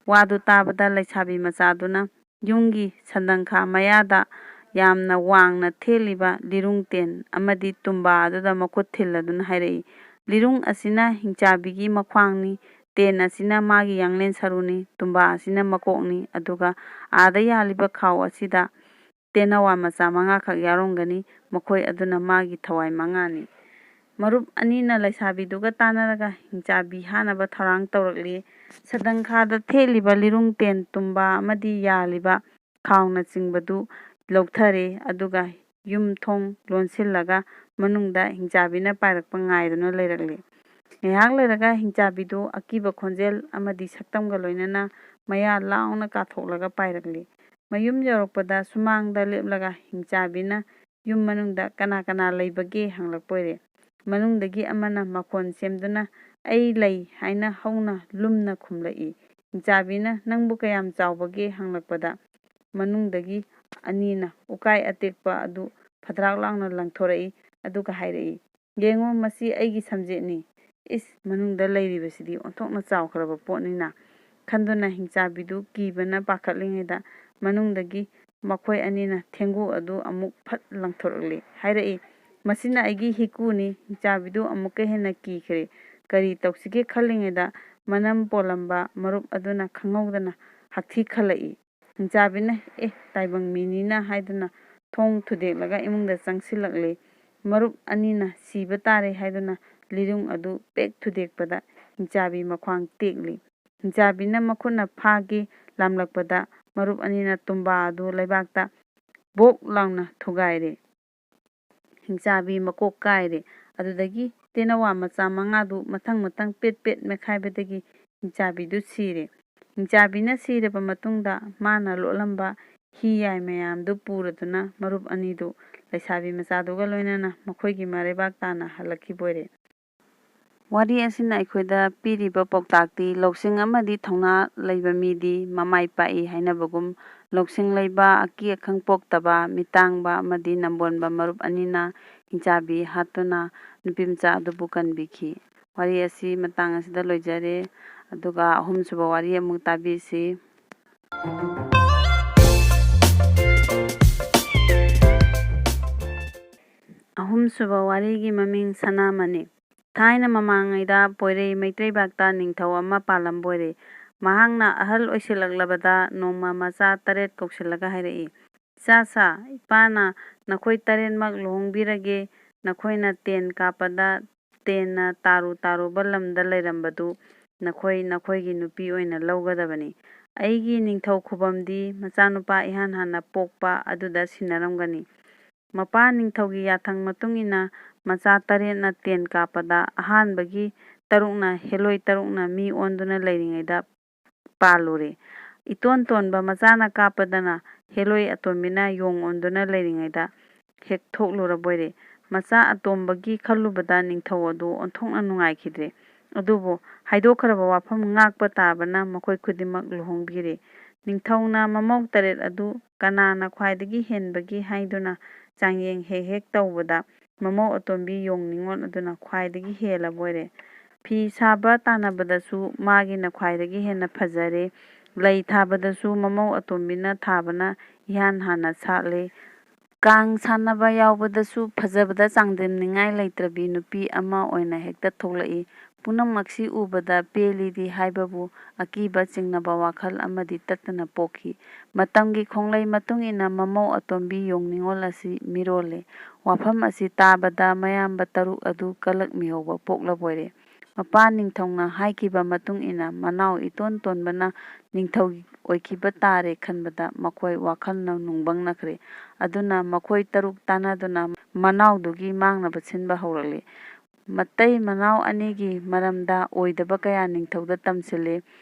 ꯋꯥꯗꯨ ꯇꯥꯕꯗ ꯂꯩꯁꯥꯕꯤ ꯃꯆꯥꯗꯨꯅ ꯌꯨꯝꯒꯤ ꯁꯟꯗꯪꯈꯥ ꯃꯌꯥꯗ ꯌꯥꯝꯅ ꯋꯥꯡꯅ ꯊꯦꯠꯂꯤꯕ ꯂꯤꯔꯨꯡ ꯇꯦꯟ ꯑꯃꯗꯤ ꯇꯨꯝꯕꯥ ꯑꯗꯨꯗ ꯃꯈꯨꯠ ꯊꯤꯜꯂꯗꯨꯅ ꯍꯥꯏꯔꯛꯏ, "ꯂꯤꯔꯨꯡ ꯑꯁꯤꯅ ꯍꯤꯡꯆꯥꯕꯤꯒꯤ ꯃꯈ꯭ꯋꯥꯡꯅꯤ, ꯇꯦꯟ ꯑꯁꯤꯅ ꯃꯥꯒꯤ ꯌꯥꯡꯂꯦꯟ ꯁꯔꯨꯅꯤ, ꯇꯨꯝꯕꯥ ꯑꯁꯤꯅ ꯃꯀꯣꯛꯅꯤ, ꯑꯗꯨꯒ ꯑꯥꯗ ꯌꯥꯜꯂꯤꯕ ꯈꯥꯎ ꯑꯁꯤꯗ ꯇꯦꯅꯋꯥ ꯃꯆꯥ ꯃꯉꯥꯈꯛ ꯌꯥꯎꯔꯝꯒꯅꯤ, ꯃꯈꯣꯏ ꯑꯗꯨꯅ ꯃꯥꯒꯤ ꯊꯋꯥꯏ ꯃꯉꯥꯅꯤ꯫" ꯃꯔꯨꯞ ꯑꯅꯤꯅ ꯂꯩꯁꯥꯕꯤꯗꯨꯒ ꯇꯥꯟꯅꯔꯒ ꯍꯤꯡꯆꯥꯕꯤ ꯍꯥꯠꯅꯕ ꯊꯧꯔꯥꯡ ꯇꯧꯔꯛꯂꯤ꯫ ꯁꯗꯪꯈꯥꯗ ꯊꯦꯠꯂꯤꯕ ꯂꯤꯔꯨꯡ ꯇꯦꯟ, ꯇꯨꯝꯕꯥ ꯑꯃꯗꯤ ꯌꯥꯜꯂꯤꯕ ꯈꯥꯎꯅꯆꯤꯡꯕꯗꯨ ꯂꯧꯊꯔꯦ, ꯑꯗꯨꯒ ꯌꯨꯝ ꯊꯣꯡ ꯂꯣꯟꯁꯤꯜꯂꯒ ꯃꯅꯨꯡꯗ ꯍꯤꯡꯆꯥꯕꯤꯅ ꯄꯥꯏꯔꯛꯄ ꯉꯥꯏꯗꯨꯅ ꯂꯩꯔꯛꯂꯤ꯫ ꯉꯥꯏꯍꯥꯛ ꯂꯩꯔꯒ ꯍꯤꯡꯆꯥꯕꯤꯗꯨ ꯑꯀꯤꯕ ꯈꯣꯟꯖꯦꯜ ꯑꯃꯗꯤ ꯁꯛꯇꯝꯒ ꯂꯣꯏꯅꯅ ꯃꯌꯥ ꯂꯥꯎꯅ ꯀꯥꯊꯣꯛꯂꯒ ꯄꯥꯏꯔꯛꯂꯤ꯫ ꯃꯌꯨꯝ ꯌꯧꯔꯛꯄꯗ ꯁꯨꯃꯥꯡꯗ ꯂꯦꯞꯂꯒ ꯍꯤꯡꯆꯥꯕꯤꯅ ꯌꯨꯝ ꯃꯅꯨꯡꯗ ꯀꯅꯥ ꯀꯅꯥ ꯂꯩꯕꯒꯦ ꯍꯪꯂꯛꯄ ꯑꯣꯏꯔꯦ꯫ ꯃꯅꯨꯡꯗꯒꯤ ꯑꯃꯅ ꯃꯈꯣꯟ ꯁꯦꯝꯗꯨꯅ "ꯑꯩ ꯂꯩ" ꯍꯥꯏꯅ ꯍꯧꯅ ꯂꯨꯝꯅ ꯈꯨꯝꯂꯛꯏ꯫ ꯍꯤꯡꯆꯥꯕꯤꯅ "ꯅꯪꯕꯨ ꯀꯌꯥꯝ ꯆꯥꯎꯕꯒꯦ?" ꯍꯪꯂꯛꯄꯗ ꯃꯅꯨꯡꯗꯒꯤ ꯑꯅꯤꯅ ꯎꯀꯥꯏ ꯑꯇꯦꯛꯄ ꯑꯗꯨ ꯐꯗ꯭ꯔꯥꯛ ꯂꯥꯎꯅ ꯂꯪꯊꯣꯔꯛꯏ, ꯑꯗꯨꯒ ꯍꯥꯏꯔꯛꯏ, "ꯌꯦꯡꯉꯨ, ꯃꯁꯤ ꯑꯩꯒꯤ ꯁꯝꯖꯦꯠꯅꯤ꯫ ꯏꯁ, ꯃꯅꯨꯡꯗ ꯂꯩꯔꯤꯕꯁꯤꯗꯤ ꯑꯣꯟꯊꯣꯛꯅ ꯆꯥꯎꯈ꯭ꯔꯕ ꯄꯣꯠꯅꯤꯅ" ꯈꯟꯗꯨꯅ ꯍꯤꯡꯆꯥꯕꯤꯗꯨ ꯀꯤꯕꯅ ꯄꯥꯈꯠꯂꯤꯉꯩꯗ ꯃꯅꯨꯡꯗꯒꯤ ꯃꯈꯣꯏ ꯑꯅꯤꯅ ꯊꯦꯡꯒꯨ ꯑꯗꯨ ꯑꯃꯨꯛ ꯐꯠ ꯂꯪꯊꯣꯔꯛꯂꯤ꯫ ꯍꯥꯏꯔꯛꯏ, "ꯃꯁꯤꯅ ꯑꯩꯒꯤ ꯍꯤꯀꯨꯅꯤ꯫" ꯍꯤꯡꯆꯥꯕꯤꯗꯨ ꯑꯃꯨꯛꯀ ꯍꯦꯟꯅ ꯀꯤꯈ꯭ꯔꯦ꯫ ꯀꯔꯤ ꯇꯧꯁꯤꯒꯦ ꯈꯜꯂꯤꯉꯩꯗ ꯃꯅꯝ ꯄꯣꯜꯂꯝꯕ ꯃꯔꯨꯞ ꯑꯗꯨꯅ ꯈꯪꯍꯧꯗꯅ ꯍꯛꯊꯤ ꯈꯜꯂꯛꯏ꯫ ꯍꯤꯡꯆꯥꯕꯤꯅ "ꯑꯦ, ꯇꯥꯏꯕꯪ ꯃꯤꯅꯤꯅ" ꯍꯥꯏꯗꯨꯅ ꯊꯣꯡ ꯊꯨꯗꯦꯛꯂꯒ ꯏꯃꯨꯡꯗ ꯆꯪꯁꯤꯜꯂꯛꯂꯤ꯫ ꯃꯔꯨꯞ ꯑꯅꯤꯅ ꯁꯤꯕ ꯇꯥꯔꯦ ꯍꯥꯏꯗꯨꯅ ꯂꯤꯔꯨꯡ ꯑꯗꯨ ꯄꯦꯛ ꯊꯨꯗꯦꯛꯄꯗ ꯍꯤꯡꯆꯥꯕꯤ ꯃꯈ꯭ꯋꯥꯡ ꯇꯦꯛꯂꯤ꯫ ꯍꯤꯡꯆꯥꯕꯤꯅ ꯃꯈꯨꯠꯅ ꯐꯥꯒꯦ ꯂꯥꯝꯂꯛꯄꯗ ꯃꯔꯨꯞ ꯑꯅꯤꯅ ꯇꯨꯝꯕꯥ ꯑꯗꯨ ꯂꯩꯕꯥꯛꯇ ꯕꯣꯛ ꯂꯥꯎꯅ ꯊꯨꯒꯥꯏꯔꯦ꯫ ꯍꯤꯡꯆꯥꯕꯤ ꯃꯀꯣꯛ ꯀꯥꯏꯔꯦ꯫ ꯑꯗꯨꯗꯒꯤ ꯇꯦꯅꯋꯥ ꯃꯆꯥ ꯃꯉꯥꯗꯨ ꯃꯊꯪ ꯃꯊꯪ ꯄꯦꯠ ꯄꯦꯠ ꯃꯦꯠꯈꯥꯏꯕꯗꯒꯤ ꯍꯤꯡꯆꯥꯕꯤꯗꯨ ꯁꯤꯔꯦ꯫ ꯍꯤꯡꯆꯥꯕꯤꯅ ꯁꯤꯔꯕ ꯃꯇꯨꯡꯗ ꯃꯥꯅ ꯂꯣꯠꯂꯝꯕ ꯍꯤ ꯌꯥꯏ ꯃꯌꯥꯝꯗꯨ ꯄꯨꯔꯗꯨꯅ ꯃꯔꯨꯞ ꯑꯅꯤꯗꯨ ꯂꯩꯁꯥꯕꯤ ꯃꯆꯥꯗꯨꯒ ꯂꯣꯏꯅꯅ ꯃꯈꯣꯏꯒꯤ ꯃꯔꯩꯕꯥꯛ ꯇꯥꯅ ꯍꯜꯂꯛꯈꯤꯕ ꯑꯣꯏꯔꯦ꯫ ꯋꯥꯔꯤ ꯑꯁꯤꯅ ꯑꯩꯈꯣꯏꯗ ꯄꯤꯔꯤꯕ ꯄꯥꯎꯇꯥꯛꯇꯤ ꯂꯧꯁꯤꯡ ꯑꯃꯗꯤ ꯊꯧꯅꯥ ꯂꯩꯕ ꯃꯤꯗꯤ ꯃꯃꯥꯏ ꯄꯥꯛꯏ ꯍꯥꯏꯅꯕꯒꯨꯝ, ꯂꯧꯁꯤꯡ ꯂꯩꯕ, ꯑꯀꯤ ꯑꯈꯪ ꯄꯣꯛꯇꯕ, ꯃꯤꯇꯥꯡꯕ ꯑꯃꯗꯤ ꯅꯝꯕꯣꯟꯕ ꯃꯔꯨꯞ ꯑꯅꯤꯅ ꯍꯤꯡꯆꯥꯕꯤ ꯍꯥꯠꯇꯨꯅ ꯅꯨꯄꯤꯃꯆꯥ ꯑꯗꯨꯕꯨ ꯀꯟꯕꯤꯈꯤ꯫ ꯋꯥꯔꯤ ꯑꯁꯤ ꯃꯇꯥꯡ ꯑꯁꯤꯗ ꯂꯣꯏꯖꯔꯦ꯫ ꯑꯗꯨꯒ ꯑꯍꯨꯝꯁꯨꯕ ꯋꯥꯔꯤ ꯑꯃꯨꯛ ꯇꯥꯕꯤꯁꯤ꯫ ꯑꯍꯨꯝꯁꯨꯕ ꯋꯥꯔꯤꯒꯤ ꯃꯃꯤꯡ ꯁꯅꯥꯃꯅꯤ꯫ ꯊꯥꯏꯅ ꯃꯃꯥꯡꯉꯩꯗ ꯄꯣꯏꯔꯩ ꯃꯩꯇ꯭ꯔꯩꯕꯥꯛꯇ ꯅꯤꯡꯊꯧ ꯑꯃ ꯄꯥꯜꯂꯝꯕ ꯑꯣꯏꯔꯦ꯫ ꯃꯍꯥꯛꯅ ꯑꯍꯜ ꯑꯣꯏꯁꯤꯜꯂꯛꯂꯕꯗ ꯅꯣꯡꯃ ꯃꯆꯥ ꯇꯔꯦꯠ ꯀꯧꯁꯤꯜꯂꯒ ꯍꯥꯏꯔꯛꯏ, "ꯏꯆꯥꯁꯥ, ꯏꯄꯥꯅ ꯅꯈꯣꯏ ꯇꯔꯦꯠꯃꯛ ꯂꯨꯍꯣꯡꯕꯤꯔꯒꯦ, ꯅꯈꯣꯏꯅ ꯇꯦꯟ ꯀꯥꯞꯄꯗ ꯇꯦꯟꯅ ꯇꯥꯔꯨ ꯇꯥꯔꯨꯕ ꯂꯝꯗ ꯂꯩꯔꯝꯕꯗꯨ ꯅꯈꯣꯏ ꯅꯈꯣꯏꯒꯤ ꯅꯨꯄꯤ ꯑꯣꯏꯅ ꯂꯧꯒꯗꯕꯅꯤ꯫ ꯑꯩꯒꯤ ꯅꯤꯡꯊꯧ ꯈꯨꯕꯝꯗꯤ ꯃꯆꯥꯅꯨꯄꯥ ꯏꯍꯥꯟ ꯍꯥꯟꯅ ꯄꯣꯛꯄ ꯑꯗꯨꯗ ꯁꯤꯟꯅꯔꯝꯒꯅꯤ꯫ ꯃꯄꯥ ꯅꯤꯡꯊꯧꯒꯤ ꯌꯥꯊꯪ ꯃꯇꯨꯡ ꯏꯟꯅ ꯃꯆꯥ ꯇꯔꯦꯠꯅ ꯇꯦꯟ ꯀꯥꯞꯄꯗ ꯑꯍꯥꯟꯕꯒꯤ ꯇꯔꯨꯛꯅ ꯍꯦꯂꯣꯏ ꯇꯔꯨꯛꯅ ꯃꯤ ꯑꯣꯟꯗꯨꯅ ꯂꯩꯔꯤꯉꯩꯗ ꯄꯥꯜꯂꯨꯔꯦ꯫ ꯏꯇꯣꯟ ꯇꯣꯟꯕ ꯃꯆꯥꯅ ꯀꯥꯞꯄꯗꯅ ꯍꯦꯂꯣꯏ ꯑꯇꯣꯝꯕꯤꯅ ꯌꯣꯡ ꯑꯣꯟꯗꯨꯅ ꯂꯩꯔꯤꯉꯩꯗ ꯍꯦꯛ ꯊꯣꯛꯂꯨꯔꯕꯣꯏꯔꯦ꯫ ꯃꯆꯥ ꯑꯇꯣꯝꯕꯒꯤ ꯈꯜꯂꯨꯕꯗ ꯅꯤꯡꯊꯧ ꯑꯗꯨ ꯑꯣꯟꯊꯣꯛꯅ ꯅꯨꯡꯉꯥꯏꯈꯤꯗ꯭ꯔꯦ꯫ ꯑꯗꯨꯕꯨ ꯍꯥꯏꯗꯣꯛꯈ꯭ꯔꯕ ꯋꯥꯐꯝ ꯉꯥꯛꯄ ꯇꯥꯕꯅ ꯃꯈꯣꯏ ꯈꯨꯗꯤꯡꯃꯛ ꯂꯨꯍꯣꯡꯕꯤꯔꯦ꯫ ꯅꯤꯡꯊꯧꯅ ꯃꯃꯧ ꯇꯔꯦꯠ ꯑꯗꯨ ꯀꯅꯥꯅ ꯈ꯭ꯋꯥꯏꯗꯒꯤ ꯍꯦꯟꯕꯒꯦ ꯍꯥꯏꯗꯨꯅ ꯆꯥꯡꯌꯦꯡ ꯍꯦꯛ ꯍꯦꯛ ꯇꯧꯕꯗ ꯃꯃꯧ ꯑꯇꯣꯝꯕꯤ ꯌꯣꯡ ꯅꯤꯉꯣꯜ ꯑꯗꯨꯅ ꯈ꯭ꯋꯥꯏꯗꯒꯤ ꯍꯦꯜꯂꯕꯣꯏꯔꯦ꯫ ꯐꯤ ꯁꯥꯕ ꯇꯥꯟꯅꯕꯗꯁꯨ ꯃꯥꯒꯤꯅ ꯈ꯭ꯋꯥꯏꯗꯒꯤ ꯍꯦꯟꯅ ꯐꯖꯔꯦ꯫ ꯂꯩ ꯊꯥꯕꯗꯁꯨ ꯃꯃꯧ ꯑꯇꯣꯝꯕꯤꯅ ꯊꯥꯕꯅ ꯏꯍꯥꯟ ꯍꯥꯟꯅ ꯁꯥꯠꯂꯦ꯫ ꯀꯥꯡ ꯁꯥꯟꯅꯕ ꯌꯥꯎꯕꯗꯁꯨ ꯐꯖꯕꯗ ꯆꯥꯡꯗꯝꯅꯤꯡꯉꯥꯏ ꯂꯩꯇ꯭ꯔꯕꯤ ꯅꯨꯄꯤ ꯑꯃ ꯑꯣꯏꯅ ꯍꯦꯛꯇ ꯊꯣꯛꯂꯛꯏ꯫ ꯄꯨꯝꯅꯃꯛꯁꯤ ꯎꯕꯗ ꯄꯦꯜꯂꯤꯗꯤ ꯍꯥꯏꯕꯕꯨ ꯑꯀꯤꯕ ꯆꯤꯡꯅꯕ ꯋꯥꯈꯜ ꯑꯃꯗꯤ ꯇꯠꯇꯅ ꯄꯣꯛꯈꯤ꯫ ꯃꯇꯝꯒꯤ ꯈꯣꯡꯂꯩ ꯃꯇꯨꯡ ꯏꯟꯅ ꯃꯃꯧ ꯑꯇꯣꯝꯕꯤ ꯌꯣꯡ ꯅꯤꯉꯣꯜ ꯑꯁꯤ ꯃꯤꯔꯣꯜꯂꯦ꯫ ꯋꯥꯐꯝ ꯑꯁꯤ ꯇꯥꯕꯗ ꯃꯌꯥꯝꯕ ꯇꯔꯨꯛ ꯑꯗꯨ ꯀꯂꯛ ꯃꯤꯍꯧꯕ ꯄꯣꯛꯂꯕꯣꯏꯔꯦ꯫ ꯃꯄꯥ ꯅꯤꯡꯊꯧꯅ ꯍꯥꯏꯈꯤꯕ ꯃꯇꯨꯡ ꯏꯟꯅ ꯃꯅꯥꯎ ꯏꯇꯣꯟ ꯇꯣꯟꯕꯅ ꯅꯤꯡꯊꯧ ꯑꯣꯏꯈꯤꯕ ꯇꯥꯔꯦ ꯈꯟꯕꯗ ꯃꯈꯣꯏ ꯋꯥꯈꯜꯅ ꯅꯨꯡꯕꯪꯅꯈ꯭ꯔꯦ꯫ ꯑꯗꯨꯅ ꯃꯈꯣꯏ ꯇꯔꯨꯛ ꯇꯥꯟꯅꯗꯨꯅ ꯃꯅꯥꯎꯗꯨꯒꯤ ꯃꯥꯡꯅꯕ ꯁꯤꯟꯕ ꯍꯧꯔꯛꯂꯦ꯫ ꯃꯇꯩ ꯃꯅꯥꯎ ꯑꯅꯤꯒꯤ ꯃꯔꯝꯗ ꯑꯣꯏꯗꯕ ꯀꯌꯥ ꯅꯤꯡꯊꯧꯗ ꯇꯝꯁꯤꯜꯂꯦ꯫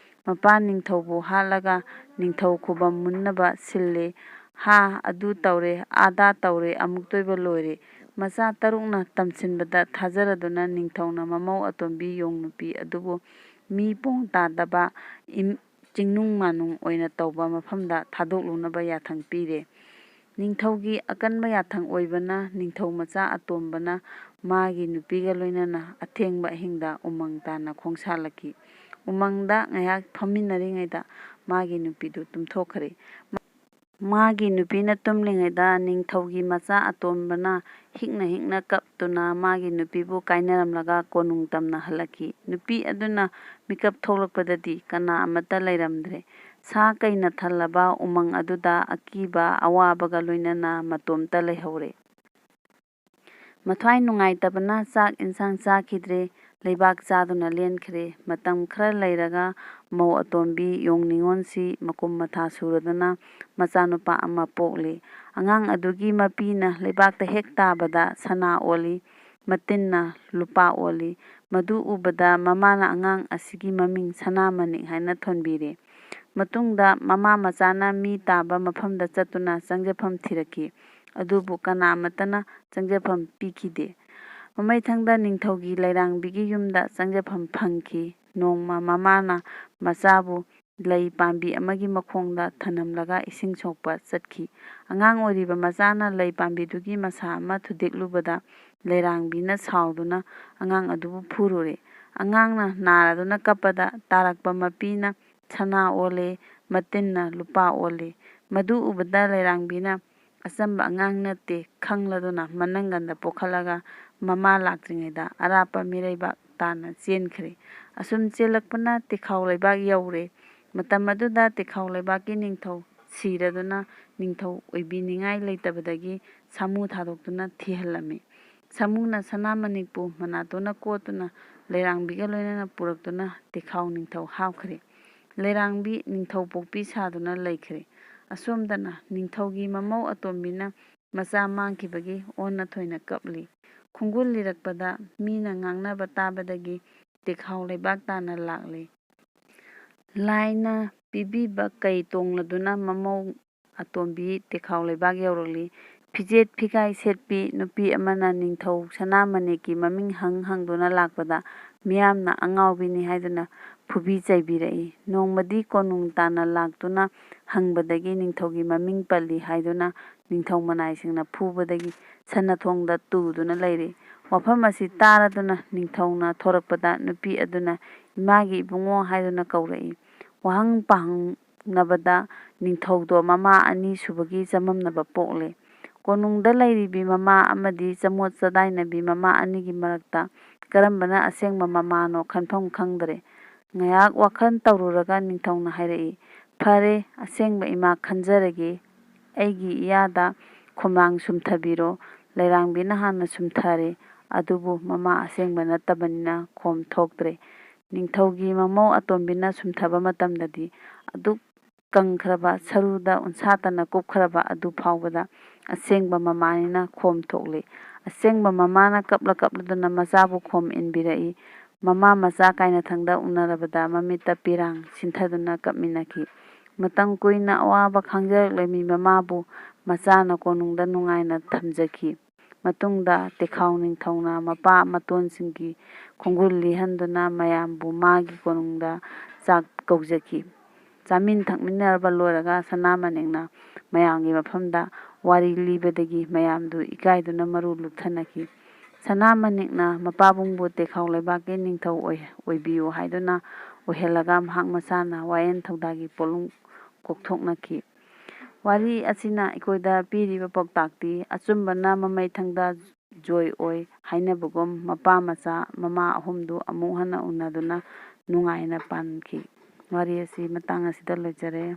ꯃꯄꯥ ꯅꯤꯡꯊꯧꯕꯨ ꯍꯥꯠꯂꯒ ꯅꯤꯡꯊꯧ ꯈꯨꯕꯝ ꯃꯨꯟꯅꯕ ꯁꯤꯜꯂꯦ꯫ ꯍꯥ ꯑꯗꯨ ꯇꯧꯔꯦ, ꯑꯥꯗꯥ ꯇꯧꯔꯦ, ꯑꯃꯨꯛꯇꯣꯏꯕ ꯂꯣꯏꯔꯦ꯫ ꯃꯆꯥ ꯇꯔꯨꯛꯅ ꯇꯝꯁꯤꯟꯕꯗ ꯊꯥꯖꯔꯗꯨꯅ ꯅꯤꯡꯊꯧꯅ ꯃꯃꯧ ꯑꯇꯣꯝꯕꯤ ꯌꯣꯡ ꯅꯨꯄꯤ ꯑꯗꯨꯕꯨ ꯃꯤ ꯄꯣꯡ ꯇꯥꯗꯕ ꯏꯝ-, ꯆꯤꯡꯅꯨꯡ ꯃꯥꯅꯨꯡ ꯑꯣꯏꯅ ꯇꯧꯕ ꯃꯐꯝꯗ ꯊꯥꯗꯣꯛꯂꯨꯅꯕ ꯌꯥꯊꯪ ꯄꯤꯔꯦ꯫ ꯅꯤꯡꯊꯧꯒꯤ ꯑꯀꯟꯕ ꯌꯥꯊꯪ ꯑꯣꯏꯕꯅ ꯅꯤꯡꯊꯧ ꯃꯆꯥ ꯑꯇꯣꯝꯕꯅ ꯃꯥꯒꯤ ꯅꯨꯄꯤꯒ ꯂꯣꯏꯅꯅ ꯑꯊꯦꯡꯕ ꯑꯍꯤꯡꯗ ꯎꯃꯪ ꯇꯥꯟꯅ ꯈꯣꯡꯁꯥꯜꯂꯛꯈꯤ꯫ ꯎꯃꯪꯗ ꯉꯥꯏꯍꯥꯛ ꯐꯝꯃꯤꯟꯅꯔꯤꯉꯩꯗ ꯃꯥꯒꯤ ꯅꯨꯄꯤꯗꯨ ꯇꯨꯝꯊꯣꯛꯈ꯭ꯔꯦ꯫ ꯃꯥꯒꯤ ꯅꯨꯄꯤꯅ ꯇꯨꯝꯂꯤꯉꯩꯗ ꯅꯤꯡꯊꯧꯒꯤ ꯃꯆꯥ ꯑꯇꯣꯝꯕꯅ ꯍꯤꯛꯅ ꯍꯤꯛꯅ ꯀꯞꯇꯨꯅ ꯃꯥꯒꯤ ꯅꯨꯄꯤꯕꯨ ꯀꯥꯏꯅꯔꯝꯂꯒ ꯀꯣꯅꯨꯡ ꯇꯝꯅ ꯍꯜꯂꯛꯈꯤ꯫ ꯅꯨꯄꯤ ꯑꯗꯨꯅ ꯃꯤꯀꯞ ꯊꯣꯛꯂꯛꯄꯗꯗꯤ ꯀꯅꯥ ꯑꯃꯠꯇ ꯂꯩꯔꯝꯗ꯭ꯔꯦ꯫ ꯁꯥ ꯀꯩꯅ ꯊꯜꯂꯕ ꯎꯃꯪ ꯑꯗꯨꯗ ꯑꯀꯤꯕ ꯑꯋꯥꯕꯒ ꯂꯣꯏꯅꯅ ꯃꯇꯣꯝꯇ ꯂꯩꯍꯧꯔꯦ꯫ ꯃꯊ꯭ꯋꯥꯏ ꯅꯨꯡꯉꯥꯏꯇꯕꯅ ꯆꯥꯛ ꯏꯟꯁꯥꯡ ꯆꯥꯈꯤꯗ꯭ꯔꯦ꯫ ꯂꯩꯕꯥꯛ ꯆꯥꯗꯨꯅ ꯂꯦꯟꯈ꯭ꯔꯦ꯫ ꯃꯇꯝ ꯈꯔ ꯂꯩꯔꯒ ꯃꯧ ꯑꯇꯣꯝꯕꯤ ꯌꯣꯡ ꯅꯤꯉꯣꯜꯁꯤ ꯃꯀꯨꯝ ꯃꯊꯥ ꯁꯨꯔꯗꯨꯅ ꯃꯆꯥꯅꯨꯄꯥ ꯑꯃ ꯄꯣꯛꯂꯤ꯫ ꯑꯉꯥꯡ ꯑꯗꯨꯒꯤ ꯃꯄꯤꯅ ꯂꯩꯕꯥꯛꯇ ꯍꯦꯛ ꯇꯥꯕꯗ ꯁꯅꯥ ꯑꯣꯜꯂꯤ, ꯃꯇꯤꯟꯅ ꯂꯨꯄꯥ ꯑꯣꯜꯂꯤ꯫ ꯃꯗꯨ ꯎꯕꯗ ꯃꯃꯥꯅ ꯑꯉꯥꯡ ꯑꯁꯤꯒꯤ ꯃꯃꯤꯡ ꯁꯅꯥꯃꯅꯤ ꯍꯥꯏꯅ ꯊꯣꯟꯕꯤꯔꯦ꯫ ꯃꯇꯨꯡꯗ ꯃꯃꯥ ꯃꯆꯥꯅ ꯃꯤ ꯇꯥꯕ ꯃꯐꯝꯗ ꯆꯠꯇꯨꯅ ꯆꯪꯖꯐꯝ ꯊꯤꯔꯛꯈꯤ꯫ ꯑꯗꯨꯕꯨ ꯀꯅꯥ ꯑꯃꯠꯇꯅ ꯆꯪꯖꯐꯝ ꯄꯤꯈꯤꯗꯦ꯫ ꯃꯃꯩꯊꯪꯗ ꯅꯤꯡꯊꯧꯒꯤ ꯂꯩꯔꯥꯡꯕꯤꯒꯤ ꯌꯨꯝꯗ ꯆꯪꯖꯐꯝ ꯐꯪꯈꯤ꯫ ꯅꯣꯡꯃ ꯃꯃꯥꯅ ꯃꯆꯥꯕꯨ ꯂꯩ ꯄꯥꯝꯕꯤ ꯑꯃꯒꯤ ꯃꯈꯣꯡꯗ ꯊꯅꯝꯂꯒ ꯏꯁꯤꯡ ꯁꯣꯛꯄ ꯆꯠꯈꯤ꯫ ꯑꯉꯥꯡ ꯑꯣꯏꯔꯤꯕ ꯃꯆꯥꯅ ꯂꯩ ꯄꯥꯝꯕꯤꯗꯨꯒꯤ ꯃꯁꯥ ꯑꯃ ꯊꯨꯗꯦꯛꯂꯨꯕꯗ ꯂꯩꯔꯥꯡꯕꯤꯅ ꯁꯥꯎꯗꯨꯅ ꯑꯉꯥꯡ ꯑꯗꯨꯕꯨ ꯐꯨꯔꯨꯔꯦ꯫ ꯑꯉꯥꯡꯅ ꯅꯥꯔꯗꯨꯅ ꯀꯞꯄꯗ ꯇꯥꯔꯛꯄ ꯃꯄꯤꯅ ꯁꯅꯥ ꯑꯣꯜꯂꯦ, ꯃꯇꯤꯟꯅ ꯂꯨꯄꯥ ꯑꯣꯜꯂꯦ꯫ ꯃꯗꯨ ꯎꯕꯗ ꯂꯩꯔꯥꯡꯕꯤꯅ ꯑꯆꯝꯕ ꯑꯉꯥꯡ ꯅꯠꯇꯦ ꯈꯪꯂꯗꯨꯅ ꯃꯅꯪꯒꯟꯗ ꯄꯣꯈꯠꯂꯒ ꯃꯃꯥ ꯂꯥꯛꯇ꯭ꯔꯤꯉꯩꯗ ꯑꯔꯥꯞꯄ ꯃꯤꯔꯩꯕꯥꯛ ꯇꯥꯟꯅ ꯆꯦꯟꯈ꯭ꯔꯦ꯫ ꯑꯁꯨꯝ ꯆꯦꯜꯂꯛꯄꯅ ꯇꯤꯈꯥꯎ ꯂꯩꯕꯥꯛ ꯌꯧꯔꯦ꯫ ꯃꯇꯝ ꯑꯗꯨꯗ ꯇꯤꯈꯥꯎ ꯂꯩꯕꯥꯛꯀꯤ ꯅꯤꯡꯊꯧ ꯁꯤꯔꯗꯨꯅ ꯅꯤꯡꯊꯧ ꯑꯣꯏꯕꯤꯅꯤꯡꯉꯥꯏ ꯂꯩꯇꯕꯗꯒꯤ ꯁꯥꯃꯨ ꯊꯥꯗꯣꯛꯇꯨꯅ ꯊꯤꯍꯜꯂꯝꯃꯤ꯫ ꯁꯥꯃꯨꯅ ꯁꯅꯥꯃꯅꯤꯄꯨ ꯃꯅꯥꯇꯣꯟꯅ ꯀꯣꯠꯇꯨꯅ ꯂꯩꯔꯥꯡꯕꯤꯒ ꯂꯣꯏꯅꯅ ꯄꯨꯔꯛꯇꯨꯅ ꯇꯤꯈꯥꯎ ꯅꯤꯡꯊꯧ ꯍꯥꯞꯈ꯭ꯔꯦ꯫ ꯂꯩꯔꯥꯡꯕꯤ ꯅꯤꯡꯊꯧ ꯄꯣꯛꯄꯤ ꯁꯥꯗꯨꯅ ꯂꯩꯈ꯭ꯔꯦ꯫ ꯑꯁꯣꯝꯗꯅ ꯅꯤꯡꯊꯧꯒꯤ ꯃꯃꯧ ꯑꯇꯣꯝꯕꯤꯅ ꯃꯆꯥ ꯃꯥꯡꯈꯤꯕꯒꯤ ꯑꯣꯟꯅ ꯊꯣꯏꯅ ꯀꯞꯂꯤ꯫ ꯈꯣꯡꯒꯨꯜ ꯂꯤꯔꯛꯄꯗ ꯃꯤꯅ ꯉꯥꯡꯅꯕ ꯇꯥꯕꯗꯒꯤ ꯇꯤꯈꯥꯎ ꯂꯩꯕꯥꯛ ꯇꯥꯅ ꯂꯥꯛꯂꯤ꯫ ꯂꯥꯏꯅ ꯄꯤꯕꯤꯕ ꯀꯩ ꯇꯣꯡꯂꯗꯨꯅ ꯃꯃꯧ ꯑꯇꯣꯝꯕꯤ ꯇꯤꯈꯥꯎ ꯂꯩꯕꯥꯛ ꯌꯧꯔꯛꯂꯤ꯫ ꯐꯤꯖꯦꯠ ꯐꯤꯒꯥꯏ ꯁꯦꯠꯄꯤ ꯅꯨꯄꯤ ꯑꯃꯅ ꯅꯤꯡꯊꯧ ꯁꯅꯥꯃꯅꯤꯒꯤ ꯃꯃꯤꯡ ꯍꯪ ꯍꯪꯗꯨꯅ ꯂꯥꯛꯄꯗ ꯃꯤꯌꯥꯝꯅ ꯑꯉꯥꯎꯕꯤꯅꯤ ꯍꯥꯏꯗꯨꯅ ꯐꯨꯕꯤ ꯆꯩꯕꯤꯔꯛꯏ꯫ ꯅꯣꯡꯃꯗꯤ ꯀꯣꯅꯨꯡ ꯇꯥꯟꯅ ꯂꯥꯛꯇꯨꯅ ꯍꯪꯕꯗꯒꯤ ꯅꯤꯡꯊꯧꯒꯤ ꯃꯃꯤꯡ ꯄꯜꯂꯤ ꯍꯥꯏꯗꯨꯅ ꯅꯤꯡꯊꯧ ꯃꯅꯥꯏꯁꯤꯡꯅ ꯐꯨꯕꯗꯒꯤ ꯁꯅꯥꯊꯣꯡꯗ ꯇꯨꯗꯨꯅ ꯂꯩꯔꯤ꯫ ꯋꯥꯐꯝ ꯑꯁꯤ ꯇꯥꯔꯗꯨꯅ ꯅꯤꯡꯊꯧꯅ ꯊꯣꯔꯛꯄꯗ ꯅꯨꯄꯤ ꯑꯗꯨꯅ "ꯏꯃꯥꯒꯤ ꯏꯕꯨꯡꯉꯣ" ꯍꯥꯏꯗꯨꯅ ꯀꯧꯔꯛꯏ꯫ ꯋꯥꯍꯪ ꯄꯥꯍꯪꯅꯕꯗ ꯅꯤꯡꯊꯧꯗꯣ ꯃꯃꯥ ꯑꯅꯤ ꯁꯨꯕꯒꯤ ꯆꯃꯝꯅꯕ ꯄꯣꯛꯂꯦ꯫ ꯀꯣꯅꯨꯡꯗ ꯂꯩꯔꯤꯕꯤ ꯃꯃꯥ ꯑꯃꯗꯤ ꯆꯃꯣꯠ ꯆꯗꯥꯏꯅꯕꯤ ꯃꯃꯥ ꯑꯅꯤꯒꯤ ꯃꯔꯛꯇ ꯀꯔꯝꯕꯅ ꯑꯁꯦꯡꯕ ꯃꯃꯥꯅꯣ ꯈꯟꯐꯝ ꯈꯪꯗ꯭ꯔꯦ꯫ ꯉꯥꯏꯍꯥꯛ ꯋꯥꯈꯜ ꯇꯧꯔꯨꯔꯒ ꯅꯤꯡꯊꯧꯅ ꯍꯥꯏꯔꯛꯏ, "ꯐꯔꯦ, ꯑꯁꯦꯡꯕ ꯏꯃꯥ ꯈꯟꯖꯔꯒꯦ꯫ ꯑꯩꯒꯤ ꯏꯌꯥꯗ ꯈꯣꯝꯂꯥꯡ ꯁꯨꯝꯊꯕꯤꯔꯣ꯫ ꯂꯩꯔꯥꯡꯕꯤꯅ ꯍꯥꯟꯅ ꯁꯨꯝꯊꯔꯦ꯫ ꯑꯗꯨꯕꯨ ꯃꯃꯥ ꯑꯁꯦꯡꯕ ꯅꯠꯇꯕꯅꯤꯅ ꯈꯣꯝ ꯊꯣꯛꯇ꯭ꯔꯦ꯫ ꯅꯤꯡꯊꯧꯒꯤ ꯃꯃꯧ ꯑꯇꯣꯝꯕꯤꯅ ꯁꯨꯝꯊꯕ ꯃꯇꯝꯗꯗꯤ ꯑꯗꯨꯛ ꯀꯪꯈ꯭ꯔꯕ, ꯁꯔꯨꯗ ꯎꯟꯁꯥꯇꯅ ꯀꯨꯞꯈ꯭ꯔꯕ ꯑꯗꯨ ꯐꯥꯎꯕꯗ ꯑꯁꯦꯡꯕ ꯃꯃꯥꯅꯤꯅ ꯈꯣꯝ ꯊꯣꯛꯂꯤ꯫ ꯑꯁꯦꯡꯕ ꯃꯃꯥꯅ ꯀꯞꯂ ꯀꯞꯂꯗꯨꯅ ꯃꯆꯥꯕꯨ ꯈꯣꯝ ꯏꯟꯕꯤꯔꯛꯏ꯫ ꯃꯃꯥ ꯃꯆꯥ ꯀꯥꯏꯅꯊꯪꯗ ꯎꯅꯔꯕꯗ ꯃꯃꯤꯠꯇ ꯄꯤꯔꯥꯡ ꯁꯤꯟꯊꯗꯨꯅ ꯀꯞꯃꯤꯟꯅꯈꯤ꯫ ꯃꯇꯝ ꯀꯨꯏꯅ ꯑꯋꯥꯕ ꯈꯥꯡꯖꯔꯛꯂꯃꯤ ꯃꯃꯥꯕꯨ ꯃꯆꯥꯅ ꯀꯣꯅꯨꯡꯗ ꯅꯨꯡꯉꯥꯏꯅ ꯊꯝꯖꯈꯤ꯫ ꯃꯇꯨꯡꯗ ꯇꯦꯈꯥꯎ ꯅꯤꯡꯊꯧꯅ ꯃꯄꯥ ꯃꯇꯣꯟꯁꯤꯡꯒꯤ ꯈꯣꯡꯒꯨꯜ ꯂꯤꯍꯟꯗꯨꯅ ꯃꯌꯥꯝꯕꯨ ꯃꯥꯒꯤ ꯀꯣꯅꯨꯡꯗ ꯆꯥꯛ ꯀꯧꯖꯈꯤ꯫ ꯆꯥꯃꯤꯟ ꯊꯛꯃꯤꯟꯅꯔꯕ ꯂꯣꯏꯔꯒ ꯁꯅꯥꯃꯅꯤꯛꯅ ꯃꯌꯥꯝꯒꯤ ꯃꯐꯝꯗ ꯋꯥꯔꯤ ꯂꯤꯕꯗꯒꯤ ꯃꯌꯥꯝꯗꯨ ꯏꯀꯥꯏꯗꯨꯅ ꯃꯔꯨ ꯂꯨꯞꯊꯅꯈꯤ꯫ ꯁꯅꯥꯃꯅꯤꯛꯅ ꯃꯄꯥꯕꯨꯡꯕꯨ ꯇꯦꯈꯥꯎ ꯂꯩꯕꯥꯛꯀꯤ ꯅꯤꯡꯊꯧ ꯑꯣꯏ-, ꯑꯣꯏꯕꯤꯌꯨ ꯍꯥꯏꯗꯨꯅ ꯑꯣꯏꯍꯜꯂꯒ ꯃꯍꯥꯛ ꯃꯁꯥꯅ ꯋꯥꯌꯦꯜ ꯊꯧꯗꯥꯒꯤ ꯄꯣꯠꯂꯨꯝ ꯀꯣꯛꯊꯣꯛꯅꯈꯤ꯫ ꯋꯥꯔꯤ ꯑꯁꯤꯅ ꯑꯩꯈꯣꯏꯗ ꯄꯤꯔꯤꯕ ꯄꯥꯎꯇꯥꯛꯇꯤ, ꯑꯆꯨꯝꯕꯅ ꯃꯃꯩ ꯊꯪꯗ ꯖꯣꯏ ꯑꯣꯏ ꯍꯥꯏꯅꯕꯒꯨꯝ, ꯃꯄꯥ ꯃꯆꯥ ꯃꯃꯥ ꯑꯍꯨꯝꯗꯨ ꯑꯃꯨꯛ ꯍꯟꯅ ꯎꯅꯗꯨꯅ ꯅꯨꯡꯉꯥꯏꯅ ꯄꯥꯟꯈꯤ꯫ ꯋꯥꯔꯤ ꯑꯁꯤ ꯃꯇꯥꯡ ꯑꯁꯤꯗ ꯂꯣꯏꯖꯔꯦ꯫